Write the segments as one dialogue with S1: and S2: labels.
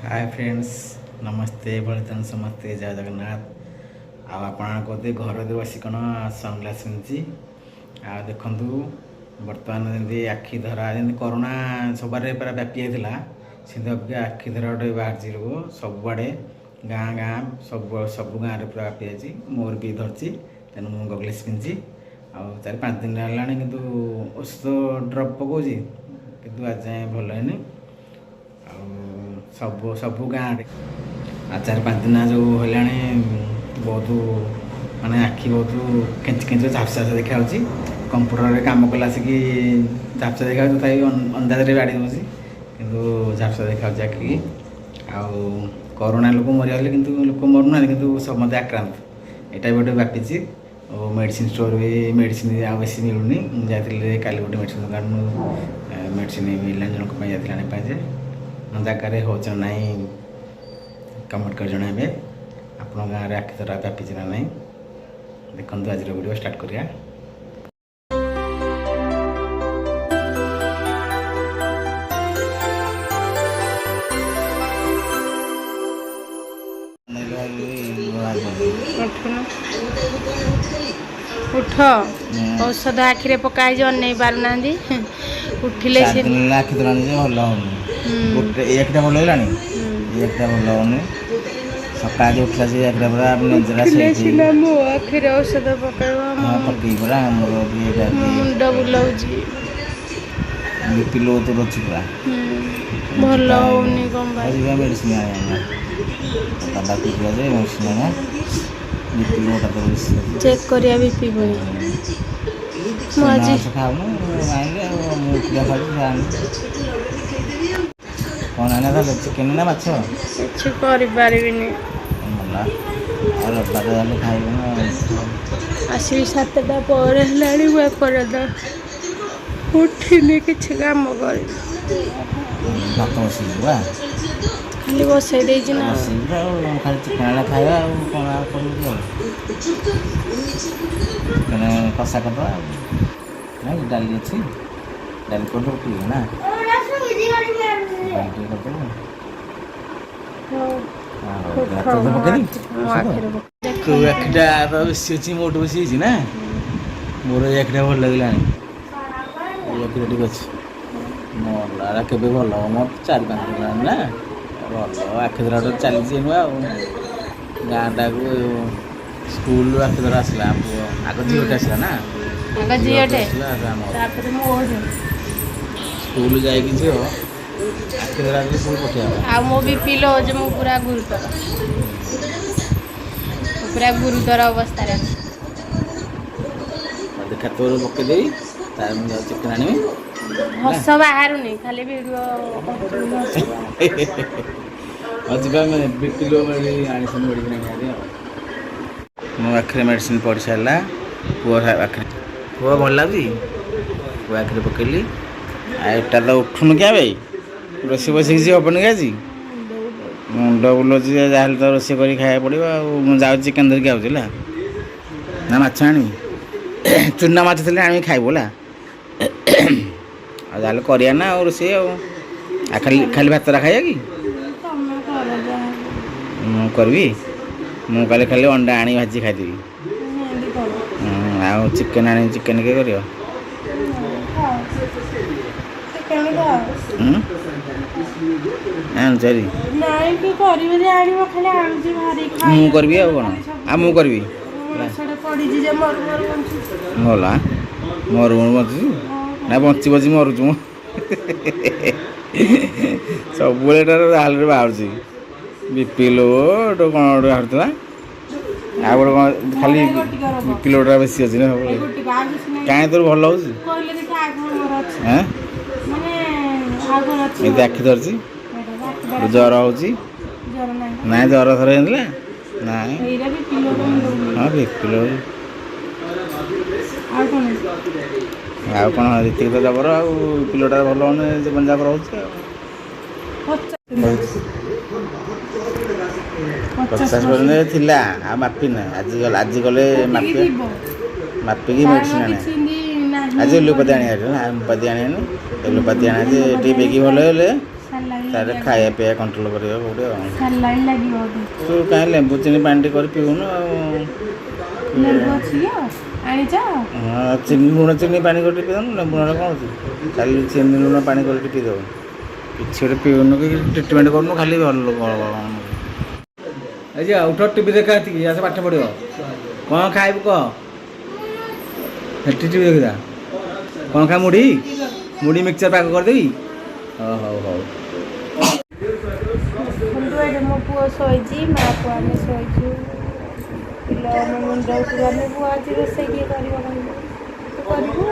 S1: ହାଏ friends, ନମସ୍ତେ। ଭଲ ସମସ୍ତେ, ଜୟ ଜଗନ୍ନାଥ। ଆଉ ଆପଣ କହୁଥିବେ ଘରେ ବସି କ'ଣ ସନଗ୍ଲାସ୍ ପିନ୍ଧିଛି। ଆଉ ଦେଖନ୍ତୁ, ବର୍ତ୍ତମାନ ଯେମିତି ଆଖି ଧରା, ଯେମିତି କରୋନା ସବୁଆଡ଼େ ପୁରା ବ୍ୟାପି ଯାଇଥିଲା, ସେମିତି ଅବିକା ଆଖି ଧରା ଗୋଟେ ବାହାରିଛି ରୋଗ। ସବୁଆଡ଼େ ଗାଁ ଗାଁ ସବୁ ସବୁ ଗାଁରେ ପୁରା ବ୍ୟାପି ଯାଇଛି। ମୋର ବି ଧରିଛି, ତେଣୁ ମୁଁ ଗଗଲେସ୍ ପିନ୍ଧିଛି। ଆଉ 4-5 ଦିନ ହେଲାଣି, କିନ୍ତୁ ଔଷଧ ଡ୍ରପ୍ ପକାଉଛି, କିନ୍ତୁ ଆଜି ଯାଏଁ ଭଲ ହେଇନି। ଆଉ ସବୁ ସବୁ ଗାଁରେ ଆଉ 4-5 ଦିନ ଯେଉଁ ହେଲାଣି, ବହୁତ ମାନେ ଆଖି ବହୁତ କେଞ୍ଚି କେଞ୍ଚି ଝାପ୍ସା ଝାପ୍ସା ଦେଖାଯାଉଛି। କମ୍ପ୍ୟୁଟରରେ କାମ କଲା ଆସିକି ଝାପ୍ସା ଦେଖାଯାଉଛି। ତଥାପି ଅନ୍ଦାଜରେ ବାଡ଼ି ଦେଉଛି, କିନ୍ତୁ ଝାପ୍ସା ଦେଖାଯାଉଛି ଆଖିକି। ଆଉ କରୋନା ଲୋକ ମରିଗଲେ, କିନ୍ତୁ ଲୋକ ମରୁନାହାନ୍ତି, କିନ୍ତୁ ସମସ୍ତେ ଆକ୍ରାନ୍ତ। ଏଇଟା ବି ଗୋଟେ ବ୍ୟାପିଛି। ଆଉ ମେଡ଼ିସିନ ଷ୍ଟୋର୍ ବି ମେଡ଼ିସିନ ଆଉ ବେଶୀ ମିଳୁନି। ମୁଁ ଯାଇଥିଲି କାଲି ଗୋଟେ ମେଡ଼ିସିନ ଦୋକାନରୁ, ମେଡ଼ିସିନ ମିଳିଲାନି। ଜଣଙ୍କ ପାଇଁ ଯାଇଥିଲି ଆଣିବା ପାଇଁ ଯେ ମୋ ଜାଗାରେ ହେଉଛି ନା ନାହିଁ, କମେଣ୍ଟ କରି ଜଣାଇବେ। ଆପଣଙ୍କ ଗାଁରେ ଆଖି ଧରା ବ୍ୟାପିଛି ନା ନାହିଁ? ଦେଖନ୍ତୁ, ଆଜିର ଭିଡ଼ିଓ ଷ୍ଟାର୍ଟ କରିବା।
S2: ଉଠୁନ, ଉଠ। ଔଷଧ ଆଖିରେ ପକା ହେଇଛି, ଅନେଇ ପାରୁନାହାନ୍ତି। ଉଠିଲେ
S1: ଚାରି
S2: ସେ
S1: ଦିନ ହେଲା ଆଖି ଧରାଣି ଯେ ଭଲ ହଉନି। ଗୋଟେ ଏଇ ଆଖିଟା ଭଲ ହେଇଗଲାଣି, ଏଇ ଆଖିଟା ଭଲ ହଉନି। ସକାଳେ ଉଠିଲା ସେ ଆଖିଟା ପୁରା ନେଞ୍ଜରା
S2: ଉଠିଲେ
S1: ସେଇଠି।
S2: ସିନା ମୋ ଆଖିରେ ଔଷଧ ପକେଇବ।
S1: ହଁ, ପକେଇ ପୁରା ମୋର ବି ଏଇଟା
S2: ମୋ ମୁଣ୍ଡ ବୁଲଉଛି।
S1: ବିପି ଲୋ ତୋର ଅଛି ପୁରା।
S2: ଭଲ ହଉନି କଣ ପାଇଁ?
S1: ଯିବା ମେଡ଼ିସିନ ଆଣିବା। ଡାକୁଥିଲା ଯେ ମେଡ଼ିସିନ ଆଣିବା। ବିପି ଲୋଟା ତୋର ବେଶୀ ଅଛି।
S2: ଚେକ୍ କରିବା ବିପି ପୁଣି ମୁଁ ଆଜି।
S1: ମାଛ ଖାଉନୁ ଆଣିଲେ, ଆଉ ମୁଁ ଏକୁଟିଆ ଖାଉଛି। ସେ ଆଣିଲି କ'ଣ ଆଣିବା ତାହେଲେ, ଚିକେନ ନା ମାଛ?
S2: କିଛି କରିପାରିବିନି।
S1: ଭଲ, ଆଉ ରବିବାର ତାହେଲେ ଖାଇବୁ ନା?
S2: ଆସିକି 7ଟା ପରେ ହେଲାଣି, ମୁଁ ଏପର୍ଯ୍ୟନ୍ତ ଉଠିନି, କିଛି କାମ କରିନି।
S1: ଭାତ ବସେଇବୁ ବା?
S2: ଖାଲି ବସେଇ ଦେଇଛି ନା।
S1: ବସେଇବୁ ଆଉ ଖାଲି ଚିକେନ ଆଣିଲେ ଖାଇବା, ଆଉ କ'ଣ ଆଉ କରିବୁ କି? ଆଉ ଚିକେନ କଷା କରିଦେବା ଆଉ ନାଇଁ, ଡାଲି ଅଛି, ଡାଲି କରିଦେବୁ ଟିକେ ନା, ଡାଲି ଟିକେ କରିଦେବୁ।
S2: ହଉ।
S1: ଆଉ
S2: ଉଠ,
S1: ତୋ
S2: ମୋ
S1: ପକେଇଦେବି
S2: ମୋ ଆଖିରେ ପକେଇ
S1: ତୋ ଆଖିଟା ତ ବେଶୀ ଅଛି, ମୋଠୁ ବେଶୀ ହେଇଛି ନା। ମୋର ଏଇ ଆଖିଟା ଭଲ ଲାଗିଲାଣି, ଏଇ ଆଖିଟା ଟିକେ ଅଛି। ମଲା କେବେ ଭଲ ହବ? ମୋର 4-5 ଦିନ ହେଲାଣି ନା ଭଲ। ଆଖି ଧରାଟା ଚାଲିଛି ନୂଆ ଆଉ ଗାଁଟାକୁ ସ୍କୁଲରୁ ଆଖି ଧରା ଆସିଲା ପୁଅ। ଆଗ ଝିଅଟେ ଆସିଲା ନା?
S2: ଆଗ ଝିଅଟେ।
S1: ଆସିଲା ଆମର।
S2: ତାପରେ ମୋର।
S1: ସ୍କୁଲ ଯାଇକି ଝିଅ ଆଖି ଧରା ଆସିଲେ ପୁଣି ପଠେଇବା।
S2: ଆଉ ମୋ ବିପି ଲୋ ଯେ ମୁଁ ପୁରା ଗୁରୁତର, ମୁଁ ପୁରା ଗୁରୁତର ଅବସ୍ଥାରେ ଅଛି।
S1: ଦେଖା, ତୋର ପକେଇଦେବି, ତାର ମୁଁ ଯାଉଛି ଚିକେନ ଆଣିବି।
S2: ହସ ବାହାରୁନି, ଖାଲି ଭିଡ଼ିଓ କରୁଛନ୍ତି, ହସ ବାହାରୁନି।
S1: ଆଉ ଯିବା ଆମେ ବିପି ଲୋ ଆଣିଛନ୍ତି, ମେଡ଼ିସିନ ଆଣିବା। ଆଉ ମୋ ଆଖିରେ ମେଡ଼ିସିନ ପଡ଼ି ସାରିଲା। ପୁଅ ଆଖିରେ, ପୁଅ ଭଲ ଲାଗୁଛି? ପୁଅ ଆଖିରେ ପକେଇଲି। ଆଉ ଏଟା ତ ଉଠୁନୁ କିଆ ଭାଇ? ରୋଷେଇ ବସେଇକି ହେବନି କି ଆଜି? ମୁଣ୍ଡ ବୁଲଉଛି। ଯାହାହେଲେ ତ ରୋଷେଇ କରି ଖାଇବାକୁ ପଡ଼ିବ। ଆଉ ମୁଁ ଯାଉଛି ଚିକେନ ଧରିକି ଆଉଛି, ହେଲା ନା? ମାଛ ଆଣିବି, ଚୁନା ମାଛ ଥିଲେ ଆଣିକି ଖାଇବୁ, ହେଲା? ଆଉ ଯାହାହେଲେ କରିବା ନା ଆଉ ରୋଷେଇ। ଆଉ ଆଉ ଖାଲି ଖାଲି ଭାତଟା ଖାଇବା କି?
S2: ତମେ କର ଯାହା।
S1: ମୁଁ କରିବି? ମୁଁ କାଲି ଖାଲି ଅଣ୍ଡା ଆଣି ଭାଜି ଖାଇଦେବି।
S2: ଏମିତି କର।
S1: ଆଉ ଚିକେନ ଆଣି ଚିକେନ କିଏ କରିବ?
S2: ଚିକେନ ଖାଅ।
S1: ଆଣୁଛି ଭାରି।
S2: ନାଇଁ, କି କରିବ ଯେ ଆଣିବ? ଖାଲି ଆଣୁଛି ଭାରି।
S1: ମୁଁ କରିବି ଆଉ କ'ଣ? ଆଉ ମୁଁ କରିବି।
S2: ମଣିଷଟେ ପଡ଼ିଛି ଯେ ମରୁ ମରୁ ବଞ୍ଚୁଛି।
S1: ଭଲ, ମରୁ ମରୁ ବଞ୍ଚୁଛୁ ନା ବଞ୍ଚି ବଞ୍ଚି ମରୁଛୁ? ମୁଁ ସବୁବେଳେ ଏଟାର ହାଲରେ ବାହାରୁଛି। ବିପି ଲୋ ଗୋଟେ କ'ଣ ଗୋଟେ ବାହାରୁଥିଲା, ଆଉ ଗୋଟେ କ'ଣ ଖାଲି ବିପି ଲୋଟା ବେଶୀ ଅଛି ନା ସବୁବେଳେ?
S2: ଗୋଟିକ, ଆଉ କିଛି ନାହିଁ।
S1: କାହିଁ ତୋର ଭଲ ହେଉଛି?
S2: କହିଲେ ଦେଖି, ଆଉ କ'ଣ ମୋର ଅଛି?
S1: ହେଁ?
S2: ମାନେ ଆଉ କ'ଣ ଅଛି?
S1: ଏମିତି ଆଖି ଧରିଛି।
S2: ଏଇଟା ଆଖି ଧରା।
S1: ଜ୍ୱର ହେଉଛି?
S2: ଜ୍ୱର ନାହିଁ।
S1: ନାଇଁ, ଜ୍ୱର ଥରେ ହେଇଥିଲା ନାଇଁ?
S2: ଏଇଟା ବି ପିଲୋ ମୁଣ୍ଡ ବୁଲଉଛି।
S1: ହଁ, ବିପି ଲୋ।
S2: ଆଉ କ'ଣ?
S1: ଆଉ କ'ଣ, ଏତିକି ତ ଜବର। ଆଉ ପିଲୋଟା ଭଲ ହେଉନି, ଜୀବନ ଯାକ ରହୁଛି ଆଉ।
S2: 50।
S1: 50% ଥିଲା, ଆଉ ମାପିନା। ଆଜି ଗଲେ, ଆଜି ଗଲେ ମାପିବା।
S2: ଥିବ।
S1: ମାପିକି ମେଡ଼ିସିନ ଆଣିବା।
S2: କିଛି ଏମିତି ନାହିଁ।
S1: ଆଜି ଏଲୋପାଥି ଆଣିବା ନା, ହୋମିଓପାଥି ଆଣିବାନି, ଏଲୋପାଥି ଆଣିବା ଯେ ଟିକେ ବେଗି ଭଲ ହେଲେ।
S2: ସାଲାଇନ୍।
S1: ତାହେଲେ ଖାଇବା ପିଇବା କଣ୍ଟ୍ରୋଲ କରିବାକୁ ପଡ଼ିବ ଆଉ।
S2: ସାଲାଇନ୍ ଲାଗିବ।
S1: ତୁ କାହିଁ ଲେମ୍ବୁ ଚିନି ପାଣି ଟିକେ କରି ପିଉନୁ ଆଉ?
S2: ଲେମ୍ବୁ ଅଛି କି ଆଉ ଆଣିଛ?
S1: ହଁ, ଚିନି ଲୁଣ, ଚିନି ପାଣି କରିକି ପିଇଦଉନୁ। ଲେମ୍ବୁ ଲୁଣ କ'ଣ ଅଛି, ଖାଲି ଚିନି ଲୁଣ ପାଣି କରିକି ପିଇଦେବୁ। କିଛି ଗୋଟେ ପିଉନୁ କି ଟ୍ରିଟମେଣ୍ଟ କରୁନୁ, ଖାଲି ଭଲ। ଏଇ ଯା, ଉଠ, ଟିଭି ଦେଖା ଏତିକି, ଆସ ପାଠ ପଢ଼ିବ। କ'ଣ ଖାଇବୁ କହ? ସେଠି ଟିଭି ଦେଖିଦା। କ'ଣ ଖା? ମୁଢ଼ି, ମୁଢ଼ି ମିକ୍ସଚର ପାଗ କରିଦେବି। ହଉ ହଉ ହଉ।
S2: ଦେଖନ୍ତୁ, ଏଠି ମୋ ପୁଅ ଶୋଇଛି, ମା ପୁଅ ଆମେ ଶୋଇଛୁ। ପିଲା ମୋ ମୁଣ୍ଡ ଉଠିପାରୁନି। ପୁଅ, ଆଜି ରୋଷେଇ କିଏ କରିବ କହିବୁ? ତୁ କରିବୁ?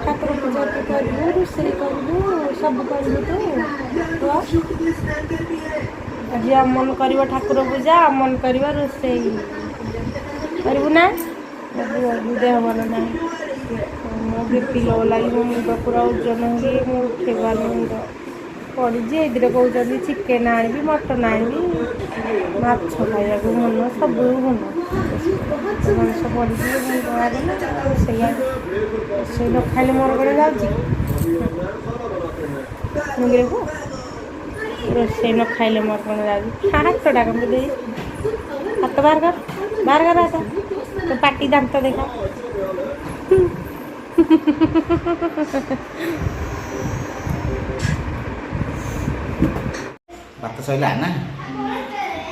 S2: ଠାକୁର ପୂଜା ତୁ କରିବୁ, ରୋଷେଇ କରିବୁ, ସବୁ କରିବୁ ତୁ ପୁଅ? ଆଜି ଅମନ କରିବ ଠାକୁର ପୂଜା, ଅମନ କରିବ ରୋଷେଇ। କରିବୁ ନା? ମୋ ପୁଅକୁ ଦେହ ଭଲ ନାହିଁ। ମୋ ବିପି ଲୋ ଲାଗି ମୋ ମୁଣ୍ଡ ପୁରା ଓଜନ ହେଇକି ମୁଁ ଉଠେଇ ପାରୁନି, ମୁଣ୍ଡ ପଡ଼ିଛି। ଏଇଥିରେ କହୁଛନ୍ତି ଚିକେନ୍ ଆଣିବି, ମଟନ୍ ଆଣିବି, ମାଛ ଖାଇବାକୁ ମନ, ସବୁ ମନ। ମଣିଷ ପଡ଼ିଛି, ମୁଣ୍ଡ ଆଗେ ରୋଷେଇ ଆଗେ। ରୋଷେଇ ନ ଖାଇଲେ ମୋର କଣ ଯାଉଛି? ମୁଁ ରୋଷେଇ ନ ଖାଇଲେ ମୋର କଣ ଯାଉଛି? ହାତଟା କଣ ଦେଇ, ହାତ ବାହାର କର, ବାହାର କର ହାତ। ତୋ ପାଟି ଦାନ୍ତ ଦେଖା।
S1: ଭାତ ସରିଲା ନା?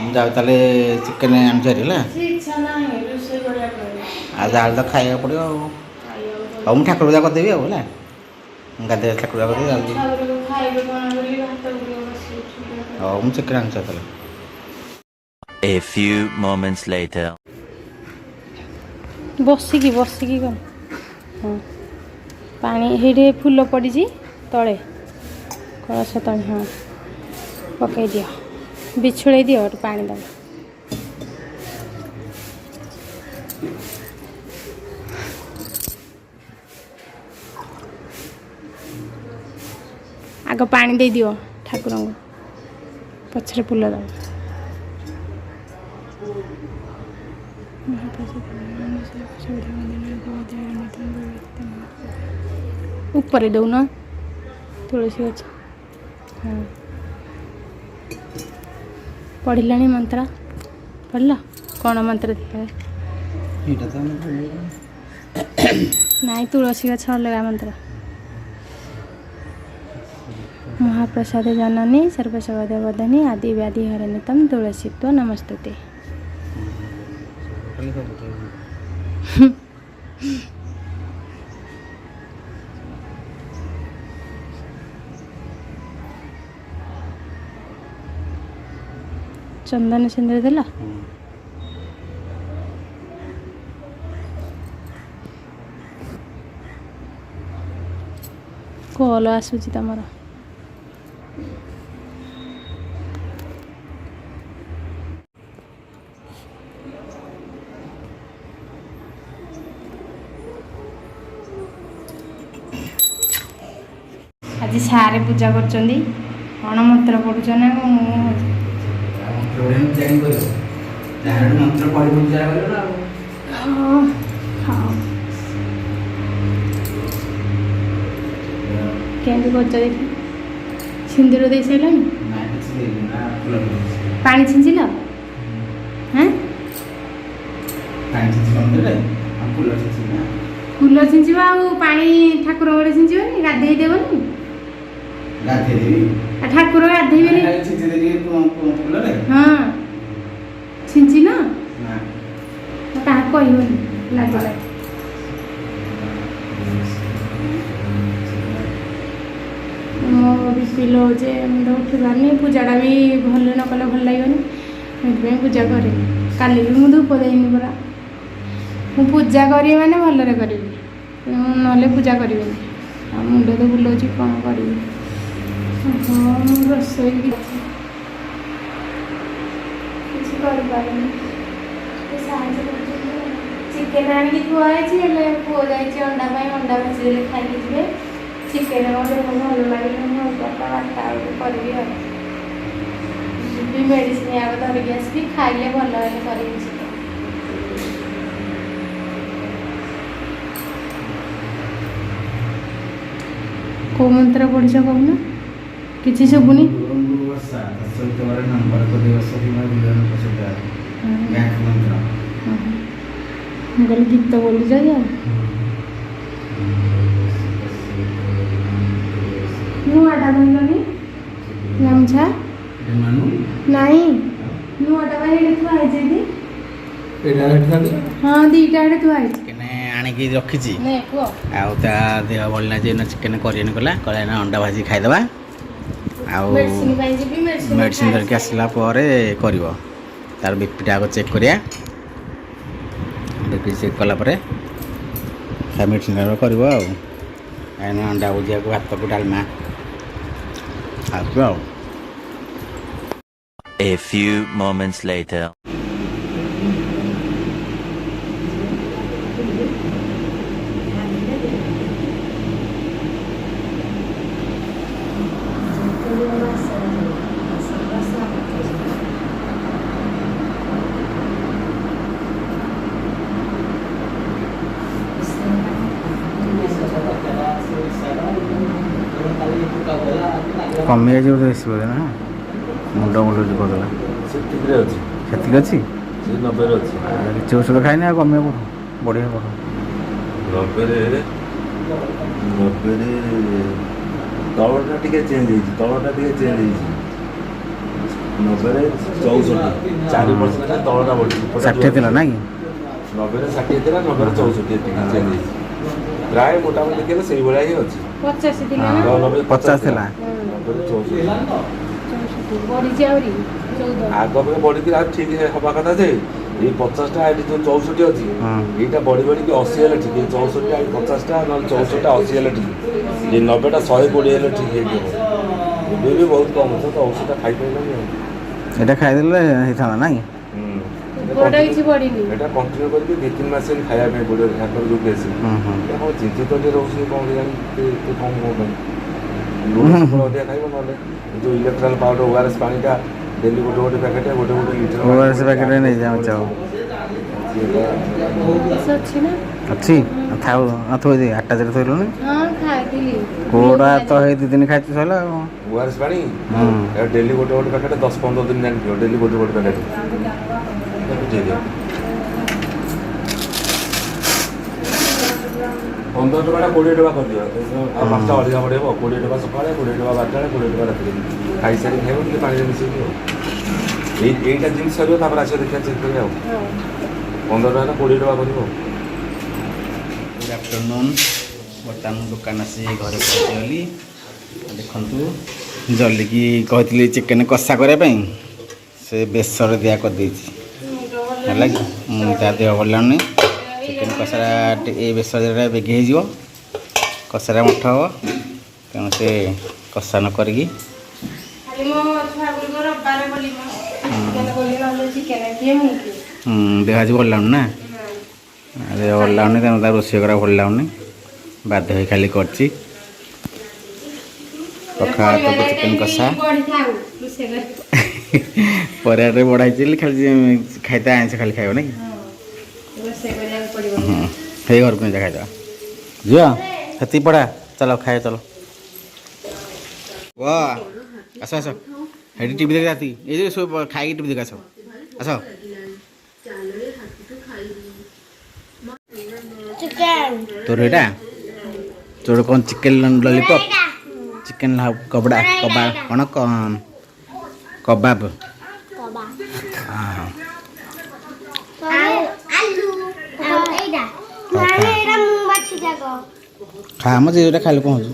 S1: ମୁଁ ଯାଉଛି ତାହେଲେ, ଚିକେନ୍ ଆଣିଛି ଭାରି ହେଲା।
S2: ଇଚ୍ଛା ନାହିଁ ରୋଷେଇ କରିବା ପାଇଁ।
S1: ଆଉ ଯାହାହେଲେ ତ ଖାଇବାକୁ ପଡ଼ିବ ଆଉ। ହଉ, ମୁଁ ଠାକୁର ପୂଜା କରିଦେବି ଆଉ, ହେଲା। ମୁଁ ଗାଧେଇ ଠାକୁର ପୂଜା କରିଦେବି ଯାଉଛି।
S2: ଖାଇବେ କଣ ବୋଲି ଭାତ ଗୁଡ଼ିକ ବସେଇଛୁ।
S1: ହଉ, ମୁଁ ଚିକେନ୍ ଆଣିଛି ତାହେଲେ।
S3: A few moments later.
S2: ବସିକି ବସିକି କର। ହଁ, ପାଣି ହେଇଠି ଫୁଲ ପଡ଼ିଛି ତଳେ, କଳସ ତଳେ। ହଁ, ପକେଇ ଦିଅ, ବିଛୁଳେଇ ଦିଅ, ଏଠୁ ପାଣି ଦେବ। ଆଗ ପାଣି ଦେଇଦିଅ ଠାକୁରଙ୍କୁ, ପଛରେ ଫୁଲ ଦେବ। ଉପରେ ଦଉନ ତୁଳସୀ ଗଛ। ହଁ, ପଢ଼ିଲାଣି ମନ୍ତ୍ର? ପଢ଼ିଲ? କ'ଣ ମନ୍ତ୍ର ଥିଲା?
S1: ଏଇଟା ତ।
S2: ନାଇଁ, ତୁଳସୀ ଗଛ ଅଲଗା ମନ୍ତ୍ର। ମହାପ୍ରସାଦ ଜନନୀ ସର୍ବସବଦ ଆଦି ବ୍ୟାଧି ହରନିତମ ତୁଳସୀତ୍ୱ ନମସ୍ତୁତେ।
S1: ଖାଲି ସବୁ।
S2: ଚନ୍ଦନ ସିନ୍ଦୁର ଦେଲ? କଲ୍ ଆସୁଛି ତମର। ଆଜି ସାରେ ପୂଜା କରୁଛନ୍ତି। କ'ଣ ମନ୍ତ୍ର ପଢ଼ୁଛ ନା କ'ଣ? ମୁଁ
S1: ମନ୍ତ୍ର ପଢ଼ିବା ପୂଜା କାହିଁ କରିବ? ଯାହାର ମନ୍ତ୍ର ପଢ଼ି ପୂଜା କରିବ ନା ଆଉ।
S2: ହଁ, କେମିତି କରୁଛ ଦେଖି। ସିନ୍ଦୁର ଦେଇ ସାରିଲଣି?
S1: ନାଇଁ, କିଛି ଦେଇନି ନା, ଫୁଲ ପଡ଼ିଛି।
S2: ପାଣି ଛିଞ୍ଚିଲ? ହାଁ?
S1: ପାଣି ଛିଞ୍ଚି ମନ୍ଦିରରେ ଆଉ ଫୁଲ ଛିଞ୍ଚି ନା।
S2: ଫୁଲ ଛିଞ୍ଚିବ ଆଉ ପାଣି ଠାକୁରଙ୍କରେ ଛିଞ୍ଚିବନି? ଗାଧେଇ ଦେବନି?
S1: ଗାଧେଇ ଦେବି।
S2: ଆଉ ଠାକୁର ଗାଧେଇବେନି?
S1: ଖାଲି ଛିଞ୍ଚି ଦେବି ଫୁଲରେ।
S2: ହଁ, ଛିଞ୍ଚିନ?
S1: ନା।
S2: କାହାକୁ କହିବନି, ଲାଜ ଲାଗେ। ମୋ ବିପି ଲୋ ଯେ ମୁଣ୍ଡ ଉଠି ପାରୁନି। ପୂଜାଟା ବି ଭଲ ନ କଲେ ଭଲ ଲାଗିବନି, ସେଥିପାଇଁ ପୂଜା କରେନି। କାଲି ବି ମୁଁ ଧୂପ ଦେଇନି ପରା। ମୁଁ ପୂଜା କରିବି ମାନେ ଭଲରେ କରିବି, ମୁଁ ନହେଲେ ପୂଜା କରିବିନି। ଆଉ ମୁଣ୍ଡ ତ ବୁଲଉଛି, କ'ଣ କରିବି? ହଁ, ମୁଁ ରୋଷେଇ କିଛି କରିପାରୁନି। ସାହାଯ୍ୟ କରୁଛନ୍ତି। ଚିକେନ୍ ଆଣିକି ଥୁଆ ହେଇଛି, ହେଲେ ପୁଅ ଯାଇଛି ଅଣ୍ଡା ପାଇଁ, ଅଣ୍ଡା ଭାଜିଦେଲେ ଖାଇକି ଯିବେ। ଚିକେନ୍ ମୋ ଦେହ ଭଲ ଲାଗିଲେ ମୁଁ 11ଟା 12ଟା ବେଳକୁ କରିବି। ଆଉ ଯିବି ମେଡ଼ିସିନ ଆଗ ଧରିକି ଆସିବି, ଖାଇଲେ ଭଲ ହେଲେ କରିବି ଚିକେନ୍। କେଉଁ ମନ୍ତ୍ର ପଢ଼ିଛ କହୁନ? କିଛି ଶୁଭୁନି।
S1: ଗାୟତ୍ରୀ ମନ୍ତ୍ର।
S2: ମୁଁ କହିଲି ଗୀତ ବୋଲୁଛ କି ଆଉ? ନୂଆଟା ଧରିଲନି ଗାମୁଛା? ନାଇଁ, ନୂଆଟା ବା ହେଇଠି ଥୁଆ ହେଇଛି ଏଇଠି। ହଁ, ଦିଟା ଆଡ଼େ ଥୁଆ ହେଇଛି।
S1: ଚିକେନ୍ ଆଣିକି ରଖିଛି।
S2: ନେ ପୁଅ।
S1: ଆଉ ତା ଦେହ ଭଲ ନାହିଁ ଯେ ଚିକେନ୍ କରିନି, କଲା କହିଲା ନା ଅଣ୍ଡା ଭାଜି ଖାଇଦେବା। ଆଉ
S2: ମେଡିସିନ ପାଇଁ ଯିବି, ମେଡିସିନ।
S1: ମେଡ଼ିସିନ ଧରିକି ଆସିଲା ପରେ କରିବ। ତାର ବିପିଟା ଆଗ ଚେକ୍ କରିବା। ବିପି ଚେକ୍ କଲା ପରେ ତା ମେଡ଼ିସିନ କରିବ। ଆଉ ଏଇନା ଅଣ୍ଡା ଭୁଜିଆକୁ ଭାତକୁ ଡାଲମା ଖାଉଛୁ ଆଉ।
S3: A few moments later.
S1: କମିଯାଇଛି ବୋଧେ, ବେଶୀ ବୋଧେ ନା ମୁଣ୍ଡ ବୁଲୁଛି କହୁଥିଲା।
S4: ସେତିକିରେ ଅଛି।
S1: ସେତିକି ଅଛି।
S4: ସେ 90ରେ ଅଛି।
S1: ଆଉ କିଛି ଔଷଧ ଖାଇନି, ଆଉ କମିବ କୋଉଠୁ, ବଢ଼ିବ କୋଉଠୁ?
S4: 90ରେ, 90ରେ। ତଳଟା ଟିକେ ଚେଞ୍ଜ ହେଇଛି, ତଳଟା ଟିକେ ଚେଞ୍ଜ ହେଇଛି। 90ରେ 64, 4% ତଳଟା ବଢ଼ିଛି, ଉପରଟା
S1: 60 ଥିଲା ନା କି?
S4: 90ରେ 60 ଥିଲା, 90ରେ 64, ଏତିକି ଚେଞ୍ଜ ହେଇଛି। ପ୍ରାୟ ମୋଟାମୋଟି ଦେଖିଲେ ସେଇଭଳିଆ ହିଁ ଅଛି।
S2: 85 ଥିଲା ନା?
S4: ହଁ, 90।
S1: 50 ଥିଲା।
S4: 90ରେ 64।
S2: 64, ବଢିଛି ଆହୁରି 14।
S4: ଆଗ ଅପେକ୍ଷା ବଢିକି ଆଉ ଠିକ୍ ହବା କଥା ଯେ ଏଇ 50ଟା ଏଠି ଯୋଉ 64 ଅଛି, ଏଇଟା ବଢି ବଢିକି 80 ହେଲେ ଠିକ୍। ଏଇ 64ଟା, ଏଇ 50ଟା, ନହେଲେ 64ଟା 80 ହେଲେ ଠିକ୍। ଏଇ 90ଟା 120 ହେଲେ ଠିକ୍ ହେଇଯିବ। ଏବେ ବି ବହୁତ କମ୍ ଅଛି ତ, ଔଷଧ ଖାଇପାରିଲାନି ଆଉ।
S1: ଏଇଟା ଖାଇଦେଲେ ହେଇଥାନ୍ତା ନା କି?
S2: ଉପରଟା କିଛି ବଢିନି।
S4: ଏଇଟା କଣ୍ଟିନ୍ୟୁ କରିକି 2-3 ମାସ ଏମିତି ଖାଇବା ପାଇଁ ପଡ଼ିବ। ତାଙ୍କର ଯୋଉ କେସ୍,
S1: ହୁଁ ହୁଁ
S4: ଏଇଟା କ'ଣ ଚିନ୍ତିତ ଟିକେ ରହୁଛି କ'ଣ କେଜାଣି, ଏତେ ଏତେ କମ୍ କ'ଣ ପାଇଁ? ଲୁଣ ସବୁବେଳେ ଅଧିକା ଖାଇବ, ନହେଲେ ଏ ଯୋଉ ଇଲେକ୍ଟ୍ରାଲ୍ ପାଉଡ଼ର, ଓଆରଏସ୍ ପାଣିଟା ଡେଲି ଗୋଟେ ଗୋଟେ ପ୍ୟାକେଟ୍, ଗୋଟେ ଗୋଟେ ଲିଟର।
S1: ORS packet ନେଇଯାଅ, ଯାଅ।
S2: ଅଛି ନା?
S1: ଅଛି, ଥାଉ, ଥୋଇଦେ। ଆଠଟା ଯାରେ ଥୋଇଲୁଣି।
S2: ହଁ, ଖାଇଥିଲି।
S1: କୋଉଟା ତ ହେଇ 2 ଦିନ ଖାଇଛୁ, ସଇଲା ଆଉ।
S4: ଓଆରଏସ୍ ପାଣି ଡେଲି ଗୋଟେ ଗୋଟେ ପ୍ୟାକେଟ୍ 10-15 ଦିନ ଜାଣିଥିବ, ଡେଲି ଗୋଟେ ଗୋଟେ ପ୍ୟାକେଟ୍ ବୁଝେଇ ଦିଅ। 15 ଟଙ୍କାଟା 20 ଟଙ୍କା କରିଦିଅ, ଆଉ 5ଟା ଅଧିକା ବଢ଼େଇବ। 20 ଟଙ୍କା ସକାଳେ, 20 ଟଙ୍କା 12ଟା ବେଳେ, 20 ଟଙ୍କା ରାତିରେ ଖାଇସାରି ଖାଇବ, ଟିକେ ପାଣିରେ ମିଶେଇକି। ଆଉ ଏଇଟା ଜିନିଷ ସରିବ, ତାପରେ ଆସିବ, ଦେଖିବା, ଚେକ୍ କରିବା। ଆଉ 15 ଟଙ୍କା 20 ଟଙ୍କା କରିବ।
S1: Good afternoon. ବର୍ତ୍ତମାନ ମୁଁ ଦୋକାନ ଆସି ଘରେ ପହଞ୍ଚିଗଲି। ଦେଖନ୍ତୁ, ଜଲ୍ଦିକି କହିଥିଲି ଚିକେନ୍ କଷା କରିବା ପାଇଁ, ସେ ବେସର ଦିଆ କରିଦେଇଛି। ହେଲା କି ମୁଁ ତା ଦେହ ଭଲ ଲାଗୁନି। ଚିକେନ୍ କଷାଟା ଏଇ ବେସର ଦିଆଟା ବେଗି ହେଇଯିବ, କଷାଟା ମଠ ହେବ। ତେଣୁ ସେ କଷା ନ କରିକି
S2: ଖାଲି ମୋ ଛୁଆ ଗୁଡ଼ିକ ରବିବାର ବୋଲି ମୋ ଚିକେନ କଲି, ନହେଲେ ଚିକେନ କିଏ, ମୁଁ କିଏ?
S1: ଦେହ ଆଜି ଭଲ ଲାଗୁନି ନା, ଦେହ ଭଲ ଲାଗୁନି, ତେଣୁ ତା ରୋଷେଇ କରିବା ଭଲ ଲାଗୁନି। ବାଧ୍ୟ ହେଇ ଖାଲି କରିଛି ପଖାଳ ଭାତକୁ ଚିକେନ୍ କଷା।
S2: ବଢିଥାଉ ରୋଷେଇ କରି।
S1: ପରିବାରରେ ବଢ଼ା ହେଇଛି ବୋଲି ଖାଲି ଖାଇତେ ଆଇଁଷ ଖାଲି ଖାଇବ ନାକି?
S2: ରୋଷେଇ କରିବାକୁ ପଡ଼ିବ।
S1: ହଁ, ହେଇ ଘରକୁ ନେଇ ଖାଇଦେବା। ଝିଅ, ସେତିକି ପଢ଼ା, ଚାଲ ଖାଇବା, ଚାଲ। ୱା, ଆସ ଆସ, ସେଠି ଟିଭି ଦେଖ ରାତି। ଏଇ ଯୋଉ ଖାଇକି ଟିଭି ଦେଖ, ଆସ ଆସ। ତୋର ଏଇଟା, ତୋର କ'ଣ? ଚିକେନ୍ ଲଲିପପ୍, ଚିକେନ୍ କବଡ଼ା, କବା କ'ଣ, କବାବ। ହଁ।
S5: ଆଲୁ ଆଉ ଏଇଟା, ମାନେ ଏଇଟା ମୁଁ ବାଛି ଯାକ।
S1: ଖା ମ, ଯେ ଯୋଉଟା ଖାଇଲେ କ'ଣ ହଉଛି?